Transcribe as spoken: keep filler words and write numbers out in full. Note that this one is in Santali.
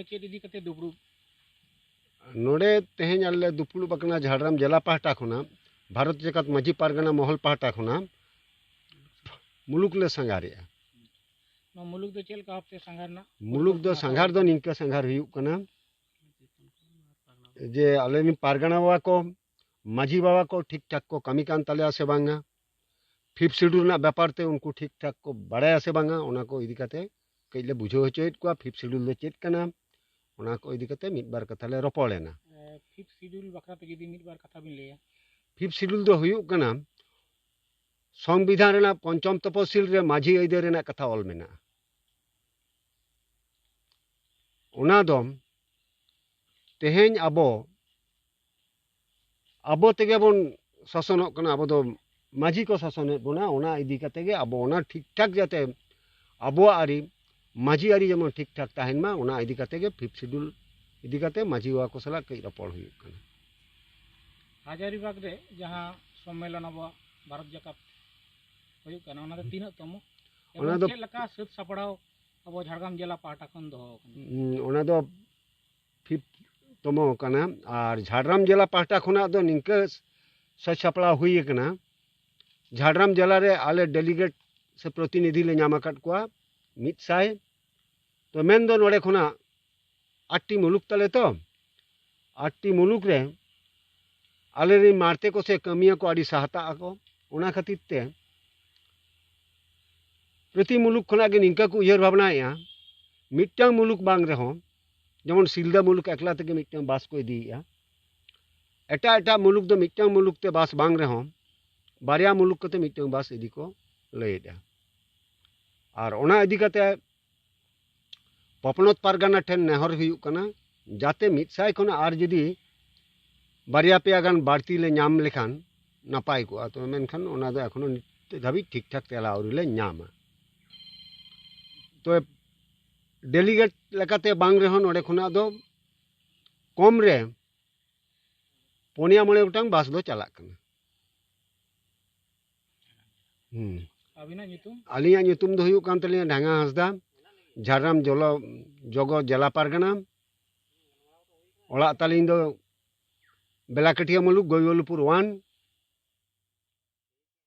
ᱪᱮᱫ ᱤᱫᱤ ᱠᱟᱛᱮ ᱫᱩᱯᱲᱩᱵ? ᱱᱚᱰᱮ ᱛᱮᱦᱮᱧ ᱟᱞᱮ ᱫᱩᱯᱲᱩᱵ ᱟᱠᱟᱱᱟ ᱡᱷᱟᱲᱜᱨᱟᱢ ᱡᱮᱞᱟ ᱯᱟᱦᱴᱟ ᱠᱷᱚᱱᱟᱜ, ᱵᱷᱟᱨᱚᱛ ᱡᱟᱠᱟᱛ ᱢᱟᱹᱡᱷᱤ ᱯᱟᱨᱜᱟᱱᱟ ᱢᱚᱦᱚᱞ ᱯᱟᱦᱴᱟ ᱠᱷᱚᱱᱟᱜ ᱢᱩᱞᱩᱠ ᱞᱮ ᱥᱟᱸᱜᱷᱟᱨᱮᱜᱼᱟ᱾ ᱱᱚᱣᱟ ᱢᱩᱞᱩᱠ ᱫᱚ ᱪᱮᱫ ᱞᱮᱠᱟ ᱵᱷᱟᱵᱛᱮ ᱥᱟᱸᱜᱷᱟᱨ ᱨᱮᱱᱟᱜ ᱢᱩᱞᱩᱠ ᱫᱚ ᱯᱚᱨᱤᱠᱚᱞᱯᱚᱱᱟ ᱥᱟᱸᱜᱷᱟᱨ ᱫᱚ ᱦᱟᱛᱟᱣ ᱱᱤᱝᱠᱟᱹ ᱥᱟᱸᱜᱷᱟᱨ ᱦᱩᱭᱩᱜ ᱠᱟᱱᱟ ᱡᱮ ᱟᱞᱮ ᱨᱮᱱ ᱯᱟᱨᱜᱟᱱᱟ ᱵᱟᱵᱟ ᱠᱚ, ᱢᱟᱹᱡᱷᱤ ᱵᱟᱵᱟ ᱠᱚ ᱴᱷᱤᱠ ᱴᱷᱟᱠ ᱠᱚ ᱠᱟᱹᱢᱤ ᱠᱟᱱ ᱛᱟᱞᱮᱭᱟ ᱥᱮ ᱵᱟᱝᱟ, ᱯᱷᱤᱯᱛᱷ ᱥᱤᱰᱩᱞ ᱨᱮᱱᱟᱜ ᱵᱮᱯᱟᱨ ᱛᱮ ᱩᱱᱠᱩ ᱴᱷᱤᱠ ᱴᱷᱟᱠ ᱠᱚ ᱵᱟᱲᱟᱭᱟ ᱥᱮ ᱵᱟᱝᱟ, ᱚᱱᱟ ᱠᱚ ᱤᱫᱤ ᱠᱟᱛᱮ ᱠᱟᱹᱡ ᱞᱮ ᱵᱩᱡᱷᱟᱹᱣ ᱦᱚᱪᱚᱭᱮᱫ ᱠᱚᱣᱟ᱾ ᱯᱷᱤᱯᱛᱷ ᱥᱤᱰᱩᱞ ᱫᱚ ᱪᱮᱫ ᱠᱟᱱᱟ, ᱚᱱᱟ ᱠᱚ ᱤᱫᱤ ᱠᱟᱛᱮ ᱢᱤᱫ ᱵᱟᱨ ᱠᱟᱛᱷᱟ ᱞᱮ ᱨᱚᱯᱚᱲ ᱮᱱᱟ᱾ ᱯᱷᱤᱯᱛᱷ ᱥᱤᱰᱩᱞ ᱵᱟᱠᱷᱨᱟ ᱛᱮ ᱡᱩᱫᱤ ᱢᱤᱫ ᱵᱟᱨ ᱠᱟᱛᱷᱟ ᱵᱤᱱ ᱞᱟᱹᱭᱟ᱾ ᱯᱷᱤᱯᱛᱷ ᱥᱤᱰᱩᱞ ᱫᱚ ᱦᱩᱭᱩᱜ ᱠᱟᱱᱟ ᱥᱚᱝᱵᱤᱫᱷᱟᱱ ᱨᱮᱱᱟᱜ ᱯᱚᱧᱪᱚᱢ ᱛᱚᱯᱚᱥᱤᱞ ᱨᱮ ᱢᱟᱹᱡᱷᱤ ᱟᱹᱭᱫᱟᱹᱨ ᱨᱮᱱᱟᱜ ᱠᱟᱛᱷᱟ ᱚᱞ ᱢᱮᱱᱟᱜᱼᱟ᱾ ᱚᱱᱟ ᱫᱚ ᱛᱮᱦᱮᱧ ᱟᱵᱚ, ᱟᱵᱚ ᱛᱮᱜᱮ ᱵᱚᱱ ᱥᱟᱥᱚᱱᱚᱜ ᱠᱟᱱᱟ, ᱟᱵᱚ ᱫᱚ ᱢᱟᱹᱡᱷᱤ ᱠᱚ ᱥᱟᱥᱚᱱᱮᱫ ᱵᱚᱱᱟ, ᱚᱱᱟ ᱤᱫᱤ ᱠᱟᱛᱮ ᱜᱮ ᱟᱵᱚ ᱚᱱᱟ ᱴᱷᱤᱠ ᱴᱷᱟᱠ ᱡᱟᱛᱮ ᱟᱵᱚᱣᱟᱜ ᱟᱹᱨᱤ, ᱢᱟᱹᱡᱷᱤ ᱟᱹᱨᱤ ᱡᱮᱢᱚᱱ ᱴᱷᱤᱠ ᱴᱷᱟᱠ ᱛᱟᱦᱮᱱ ᱢᱟ, ᱚᱱᱟ ᱤᱫᱤ ᱠᱟᱛᱮ ᱜᱮ ᱯᱷᱤᱯᱛᱷ ᱥᱤᱰᱩᱞ ᱤᱫᱤ ᱠᱟᱛᱮ ᱢᱟᱹᱡᱷᱤ ᱵᱟᱵᱟ ᱠᱚ ᱥᱟᱞᱟᱜ ᱠᱟᱹᱡ ᱨᱚᱯᱚᱲ ᱦᱩᱭᱩᱜ ᱠᱟᱱᱟ᱾ ᱦᱟᱡᱟᱨᱤᱵᱟᱜᱽ ᱨᱮ ᱡᱟᱦᱟᱸ ᱥᱚᱢᱢᱮᱞᱚᱱ ᱟᱵᱚᱣᱟᱜ ᱵᱷᱟᱨᱚᱛ ᱡᱟᱠᱟᱛ ᱦᱩᱭᱩᱜ ᱠᱟᱱᱟ, ᱚᱱᱟ ᱫᱚ ᱛᱤᱱᱟᱹᱜ ᱛᱚᱢᱚ? ᱚᱱᱟ ᱮᱵᱚᱝ ᱫᱚ ᱪᱮᱫ ᱞᱮᱠᱟ ᱥᱟᱹᱛ ᱥᱟᱯᱲᱟᱣ ᱟᱵᱚ ᱡᱷᱟᱲᱜᱨᱟᱢ ᱡᱮᱞᱟ ᱯᱟᱦᱴᱟ ᱠᱷᱚᱱ ᱫᱚᱦᱚ ᱟᱠᱟᱱᱟ? ᱩᱸ, ᱚᱱᱟ ᱫᱚ ᱯᱷᱤᱯᱛᱷ ᱛᱚᱢᱚ ᱠᱟᱱᱟ᱾ ᱟᱨ ᱡᱷᱟᱲᱜᱨᱟᱢ ᱡᱮᱞᱟ ᱯᱟᱦᱴᱟ ᱠᱷᱚᱱᱟᱜ ᱫᱚ ᱱᱤᱝᱠᱟᱹ ᱥᱟᱹᱛ ᱥᱟᱯᱲᱟᱣ ᱦᱩᱭ ᱟᱠᱟᱱᱟ, ᱡᱷᱟᱲᱜᱨᱟᱢ ᱡᱮᱞᱟ ᱨᱮ ᱟᱞᱮ ᱰᱮᱞᱤᱜᱮᱴ ᱥᱮ ᱯᱨᱚᱛᱤᱱᱤᱫᱷᱤ ᱞᱮ ᱧᱟᱢ ᱟᱠᱟᱫ ᱠᱚᱣᱟ ᱢᱤᱫ ᱥᱟᱭ᱾ ᱛᱚ ᱢᱮᱱᱫᱚ ᱱᱚᱰᱮ ᱠᱷᱚᱱᱟᱜ ᱟᱴᱴᱤ ᱢᱩᱞᱩᱠ ᱛᱟᱞᱮ ᱛᱚ, ᱟᱴᱴᱤ ᱢᱩᱞᱩᱠ ᱨᱮ ᱟᱞᱮ ᱨᱮᱱ ᱢᱟᱲᱛᱮ ᱠᱚ ᱥᱮ ᱠᱟᱹᱢᱤᱭᱟᱹ ᱠᱚ ᱟᱹᱰᱤ ᱥᱟᱦᱛᱟᱜ ᱟᱠᱚ᱾ ᱚᱱᱟ ᱠᱷᱟᱹᱛᱤᱨ ᱛᱮ ᱯᱨᱚᱛᱤ ᱢᱩᱞᱩᱠ ᱠᱷᱚᱱᱟᱜ ᱜᱮ ᱱᱤᱝᱠᱟᱹ ᱠᱚ ᱩᱭᱦᱟᱹᱨ ᱵᱷᱟᱵᱽᱱᱟᱭᱮᱫᱼᱟ, ᱢᱤᱫᱴᱟᱝ ᱢᱩᱞᱩᱠ ᱵᱟᱝ ᱨᱮᱦᱚᱸ, ᱡᱮᱢᱚᱱ ᱥᱤᱞᱫᱟᱹ ᱢᱩᱞᱩᱠ ᱮᱠᱞᱟ ᱛᱮᱜᱮ ᱢᱤᱫᱴᱟᱝ ᱵᱟᱥ ᱠᱚ ᱤᱫᱤᱭᱮᱫᱼᱟ, ᱮᱴᱟᱜ ᱮᱴᱟᱜ ᱢᱩᱞᱩᱠ ᱫᱚ ᱢᱤᱫᱴᱟᱝ ᱢᱩᱞᱩᱠ ᱛᱮ ᱵᱟᱥ ᱵᱟᱝ ᱨᱮᱦᱚᱸ ᱵᱟᱨᱭᱟ ᱢᱩᱞᱩᱠ ᱠᱟᱛᱮ ᱢᱤᱫᱴᱟᱝ ᱵᱟᱥ ᱤᱫᱤ ᱠᱚ ᱞᱟᱹᱭᱮᱫᱼᱟ᱾ ᱟᱨ ᱚᱱᱟ ᱤᱫᱤ ᱠᱟᱛᱮ ᱯᱚᱯᱚᱱᱚᱛ ᱯᱟᱨᱜᱟᱱᱟ ᱴᱷᱮᱱ ᱱᱮᱦᱚᱨ ᱦᱩᱭᱩᱜ ᱠᱟᱱᱟ, ᱡᱟᱛᱮ ᱢᱤᱫ ᱥᱟᱭ ᱠᱷᱚᱱᱟᱜ ᱟᱨ ᱡᱩᱫᱤ ᱵᱟᱨᱭᱟ ᱯᱮᱭᱟ ᱜᱟᱱ ᱵᱟᱹᱲᱛᱤ ᱞᱮ ᱧᱟᱢ ᱞᱮᱠᱷᱟᱱ ᱱᱟᱯᱟᱭ ᱠᱚᱜᱼᱟ᱾ ᱛᱚᱵᱮ ᱢᱮᱱᱠᱷᱟᱱ ᱚᱱᱟ ᱫᱚ ᱮᱠᱷᱚᱱᱳ ᱱᱤᱛ ᱫᱷᱟᱹᱵᱤᱡ ᱴᱷᱤᱠ ᱴᱷᱟᱠ ᱛᱮᱞᱟ ᱟᱹᱣᱨᱤ ᱞᱮ ᱧᱟᱢᱟ᱾ ᱛᱚᱵᱮ ᱰᱮᱞᱤᱜᱮᱴ ᱞᱮᱠᱟᱛᱮ ᱵᱟᱝ ᱨᱮᱦᱚᱸ ᱱᱚᱰᱮ ᱠᱷᱚᱱᱟᱜ ᱫᱚ ᱠᱚᱢ ᱨᱮ ᱯᱩᱱᱭᱟ ᱢᱚᱬᱮ ᱜᱚᱴᱟᱝ ᱵᱟᱥ ᱫᱚ ᱪᱟᱞᱟᱜ ᱠᱟᱱᱟ᱾ ᱦᱩᱸ᱾ ᱟᱹᱵᱤᱱᱟᱜ ᱧᱩᱛᱩᱢ? ᱟᱹᱞᱤᱧᱟᱜ ᱧᱩᱛᱩᱢ ᱫᱚ ᱦᱩᱭᱩᱜ ᱠᱟᱱ ᱛᱟᱹᱞᱤᱧᱟ ᱰᱷᱟᱝᱜᱟ ᱦᱟᱸᱥᱫᱟ᱾ ᱡᱷᱟᱲᱜᱨᱟᱢ ᱡᱚᱞᱚ ᱡᱚᱜᱚ ᱡᱮᱞᱟ ᱯᱟᱨᱜᱟᱱᱟ᱾ ᱚᱲᱟᱜ ᱛᱟᱹᱞᱤᱧ ᱫᱚ ᱵᱮᱞᱟᱠᱟᱹᱴᱤᱭᱟᱹ ᱢᱩᱞᱩᱠ, ᱜᱳᱭᱵᱚᱞᱞᱤᱯᱩᱨ ᱳᱣᱟᱱ᱾